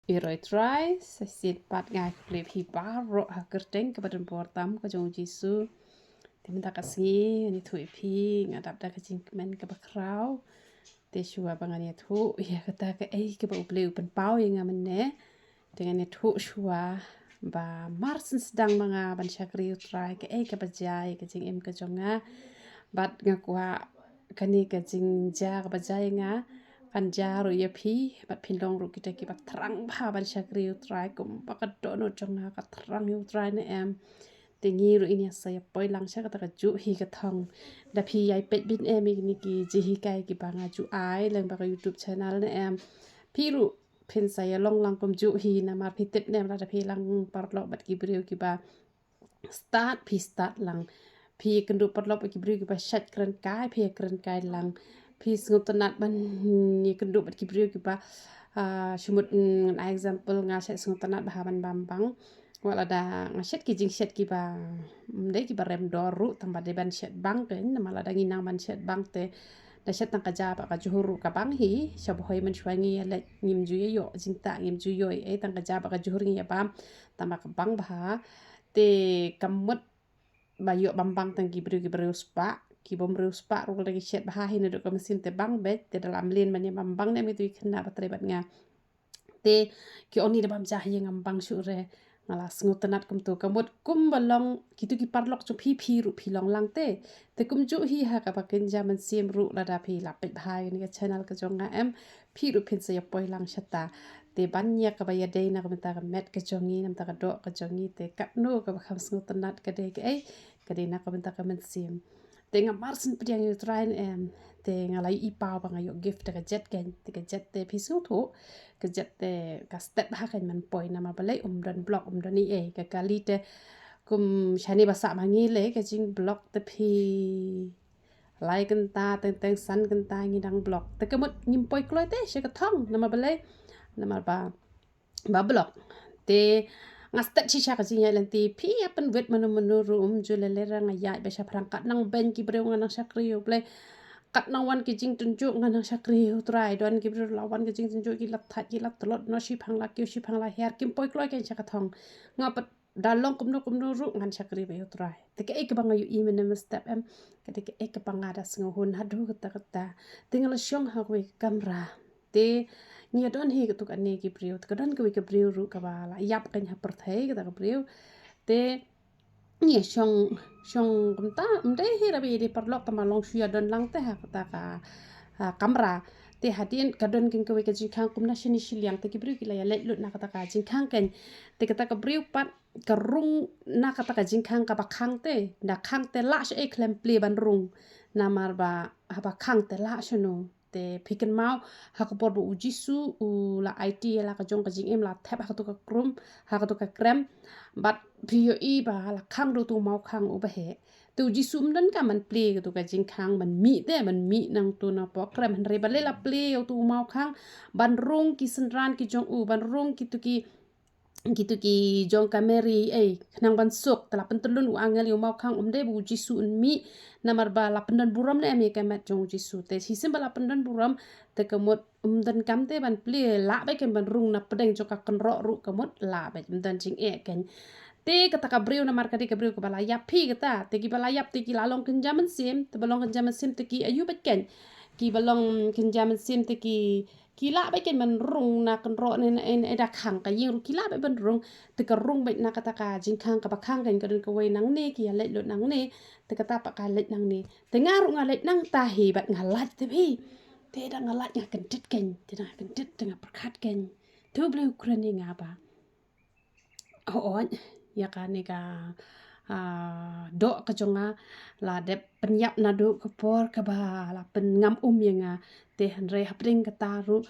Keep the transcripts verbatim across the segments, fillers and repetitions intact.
Ïa roi trai, sa shisien pat nga ai khublei phi baroh ha kyrteng kaba donbor tam ka jong u Jisu. Te mynta ka sngi ngan ïathuh ïa phi, nga dap da ka jingkmen kaba khraw. Te shuwa ba ngan ïathuh ïa kata kaei kaba U Blei u pynpaw ïa nga mynne, te ngan ïathuh shuwa ba mar syn sdang ma nga ban shakri U Trai, kaei kaba jia ïa ka jingim ka jong nga. Bad nga kwah kane ka jingjia kaba jia ïa nga kan jia ruh ïa phi, bad phin long ruh kita kiba thrang bha ban shakri U Trai, kumba ka dohnud jong nga ka thrang ïa U Trai ne em. Te ngi ruh ngin ïa sa ïa poi lang sha kata kajuh hi ka thong. Da phi ïai peit beit em ïa kine ki jinghikai kiba nga ju ai lyngba ka YouTube channel ne em, phi ruh phin sa ïa long lang kumjuh hi, namar phi tip ne em, lada phi lang paralok bad ki briew kiba stad, phi stad lang. Phi ïakynduh paralok bad ki briew kiba shait kren kai, phi ïakren kai lang. Phi sngewtynnat ban ïakynduh bad ki briew kiba, ah, shu mut, mm, ngan ai example, nga shait sngewtynnat bha ban bam bang. Wat lada nga shet ki jingshet kiba, mm, dei kiba rem dor ruh, tang ba dei ban shet bang kein, namar lada ngi nang ban shet bang te da shet tang ka ja bad ka jhur ruh ka bang hi. Sha ba hoi mynshuwa ngi ïa leit ngim ju ïa ïoh jingtah, ngim ju ïoh ei, tang ka ja bad ka jhur ngi ïa bam, tang ba ka bang bha. Te ka mut ba ïoh bam bang tang ki briew kiba riewspah, ki bym riewspah ruh lada ki shet bha hi naduh ka mynsiem te bang beit, te da la mlien ban ïa bam bang ne em kito ki khynnah ba trei bad nga. Te ki ong ni da bam ja hi, ngam bang shuh re. Nga la sngewtynnat kumto, ka mut kumba long kito ki paralok jong phi, phi ruh phi long lang te. Te kumjuh hi ha kaba kynja mynsiem ruh, lada phi la peit bha ïa kane ka channel ka jong nga em, phi ruh phin sa ïa poi lang shata. Te ban ïa kaba ïadei na ka bynta ka met ka jong ngi, na bynta ka doh ka jong ngi, te katno kaba kham sngewtynnat ka dei kaei, ka dei na ka bynta ka mynsiem. Te nga mar syn pdiang ïa U Trai ne em, te nga la ïohi paw ba nga ïoh gift da ka jet kein, te ka jet te phi sngewthuh, ka jet te ka stet bha kein ban poi, namar balei, ym don block, ym don ei ei, ka kali te kum shane ba sah ma ngi lei, ka jing block te phi lai kynta teng teng san kynta ngi dang block. Te ka mut ngim poi kloi te sha ka thong, namar balei, namar ba ba block. Te nga stet shisha ka jingïaid lynti, phi ïa pynwit mano mano ruh, ym ju lei lei re, nga ïaid beit shaphrang, kat nang beiñ ki briew nga nang shakri ïa U Blei, kat nang wan ki jingtynjuh nga nang shakri ïa U Trai, don ki briew la wan ki jingtynjuh ki la thait ki la tlot, no shiphang la kiew shiphang la hiar, kim poi kloi kein sha ka thong. Nga pat da long kumno kumno ruh ngan shakri beit ïa U Trai. Te kaei kaba nga ïohi mynne mynstep em, ka dei kaei kaba nga da sngewhun haduh katta katta. Te nga la shong ha kawei ka kamra. Te ngi ïa don hi katto katne ki briew, te ka don kawei ka briew ruh kaba la ïap kein ha pyrthei, kata ka briew. Te ngi ïa shong, shong kumta, ym dei hi ruh ba ïadei paralok, tang ba long shu ïa don lang te ha kata ka, ha, kamra. Te hadien ka don kein kawei ka jingkhang kumne shane shiliang, te ki briew ki la ïa leit lut na kata ka jingkhang kein. Te kata ka briew pat ka rung na kata ka jingkhang kaba khang te, da khang te lah sha ei khlem plie ban rung. Namar ba haba khang te lah shano. Te phi kynmaw ha ka por ba U Jisu u la aiti ïa la ka jong ka jingim, la thep ha kato ka krum, ha kato ka krem. Bad phi ïohi ba la khang da uto u mawkhang uba heh. Te U Jisu um donkam ban plie kato ka jingkhang ban mih te, ban mih nangto na poh krem, hynrei balei la plie ïa uto u mawkhang, ban rung ki synran ki jong u, ban rung kito ki kito ki jong ka Mary, ei, khnang ban suk, te la pyntyllun u angel ïa u mawkhang, um dei ba U Jisu un mih, namar ba la pyndon burom ne em ïa ka met jong U Jisu. Te shisien ba la pyndon burom, te ka mut um donkam te ban plie, lah beit kein ban rung na pdeng jong ka kynroh ruh, ka mut lah beit, um don jingeh kein. Te kata ka briew namar ka dei ka briew kaba la ïap hi kata, te kiba la ïap te ki la long kynja mynsiem, te ba long kynja mynsiem te ki ayu beit kein. Kiba long kynja mynsiem te ki ki lah beit kein ban rung na kynroh ne, ne, ne, da khang, ka ïing ruh ki lah beit ban rung, te ka rung beit na kata ka jingkhang kaba khang kein, ka don kawei nangne, ki ïa leit lut nangne, te kata pat ka leit nangne. Te nga ruh nga leit nangta hi bad nga lait te phi. Te da nga lait nga kyndit kein, te da nga kyndit te nga pyrkhat kein. Te U Blei u kren ïa nga ba hooid, ïa kane ka, ah, doh ka jong nga la dep pynïap naduh ka por kaba la pynngam um ïa nga. Te hynrei hapdeng kata ruh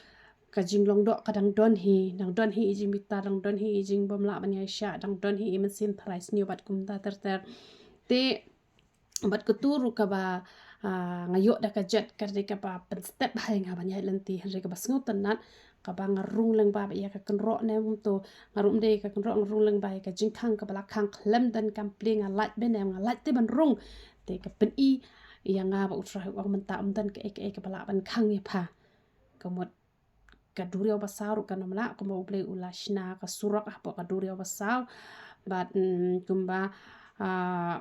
ka jinglong doh ka dang don hi, dang don hi i jingbitar, dang don hi i jingbym lah ban ïaishah, dang don hi i mynsiem tharai sniew bad kumta ter ter. Te bad kato ruh kaba, ah, nga ïoh da ka jet, ka dei kaba pynstet bha ïa nga ban ïaid lynti, hynrei kaba sngewtynnat kaba nga rung lyngba beit ïa ka kynroh ne em to, nga rung, ym dei ka kynroh, nga rung lyngba ïa ka jingkhang kaba la khang khlem donkam plie, nga lait beit ne em, nga lait te ban rung. Te ka pyni ïa nga ba U Trai u ong mynta ym don kaei kaei kaba lah ban khang ïa pha. Ka mut ka duriaw basaw ruh kan ym lah, kumba U Blei u la shna ka surok hapoh ka duriaw basaw. Bad, mm, kumba, ah,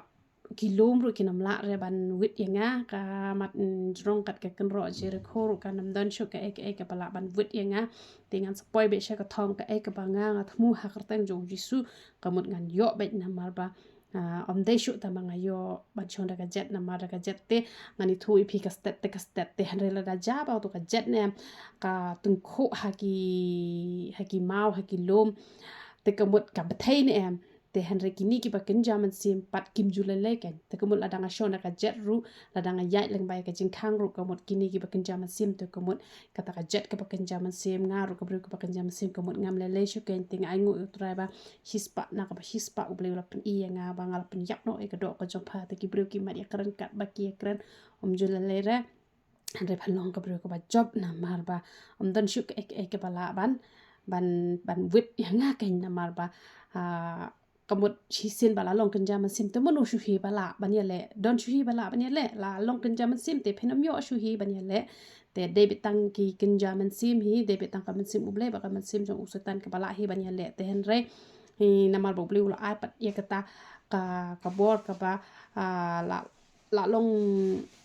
ki lum ruh kin ym lah re ban wit ïa nga, ka mat, mm, jrong kat ka kynroh Jerikho ruh kan ym don shuh kaei kaei kaba lah ban wit ïa nga. Te ngan sa poi beit sha ka thong, kaei kaba nga, nga thmu ha ka kyrteng jong U Jisu, ka mut ngan ïoh beit namar ba, ah, ym dei shuh tang ba nga ïoh ban shong da ka jet, namar da ka jet te ngan ïathuh ïa phi ka stet te ka stet te, hynrei lada jia ba uto ka jet ne em, ka tyngkhuh ha ki, ha ki maw, ha ki lum, te ka mut ka bthei ne em. Te hynrei kine kiba kynja mynsiem pat kim ju lei lei kein. Te ka mut lada nga shong da ka jet ruh, lada nga ïaid lyngba ïa ka jingkhang ruh, ka mut kine kiba kynja mynsiem, te ka mut kata ka jet kaba kynja mynsiem, nga ruh ka briew kaba kynja mynsiem, ka mut ngam lei lei shuh kein. Te nga ainguh ïa U Trai ba shispah na kaba shispah U Blei u la pyn-i ïa nga ba nga la pynïap noh ïa ka doh ka jong pha. Te ki briew ki mat ïakren katba ki ïakren, ym ju lei lei re. Hynrei phan long ka briew kaba jop namar ba ym don shuh kaei kaei kaba lah ban, ban, ban wit ïa nga kein namar ba, ah, ka mut shisien ba la long kynja mynsiem te mano shuh hi ba lah ban ïaleh. Don shuh hi ba lah ban ïaleh. La long kynja mynsiem te phin ym ïoh shuh hi ban ïaleh. Te dei beit tang ki kynja mynsiem hi, dei beit tang ka mynsiem U Blei bad ka mynsiem jong u Soitan kaba lah hi ban ïaleh. Te hynrei, hi, namar ba U Blei u la ai pat ïa kata ka, ka bor kaba, ah, la, la long,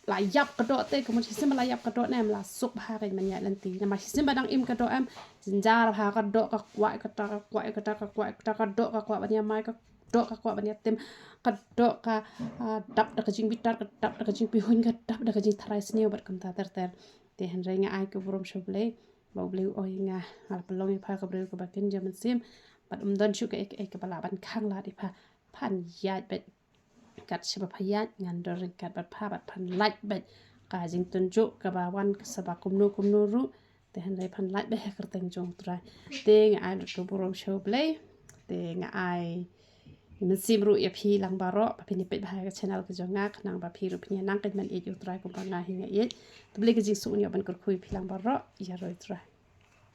la ïap ka doh te, ka mut shisien ba la ïap ka doh ne em, la suk bha kein ban ïaid lynti. Namar shisien ba dang im ka doh em, jynjar bha ka doh, ka kwah kata, ka kwah kata, ka kwah kata, ka doh ka kwah ban ïamai, ka doh ka kwah ban ïatim, ka doh ka, ah, dap da ka jingbitar, ka dap da ka jingpihuiñ, ka dap da ka jingtharai sniew bad kumta ter ter. Te hynrei nga ai ka burom sha U Blei ba U Blei u ong ïa nga, nga la pynlong ïa pha ka briew kaba kynja mynsiem, bad ym don shuh kaei kaei kaba lah ban khang lad ïa pha. Phan ïaid beit kat shaba pha ïaid, ngan don ryngkat bad pha bad phan lait beit. Ka jingtynjuh kaba wan ka saba kumno kumno ruh, te hynrei phan lait beit ha ka kyrteng jong U Trai. Te nga ai lut ka burom sha U Blei. Te nga ai mynsiem ruh ïa phi lang baroh ba phin ïa peit bha ïa ka channel ka jong nga, khnang ba phi ruh phin ïa nang kein ban ïeit ïa U Trai kumba nga hi nga ïeit. Te U Blei ka jingsuk un ïoh ban kyrkhu ïa phi lang baroh. Ïaroh ïa U Trai.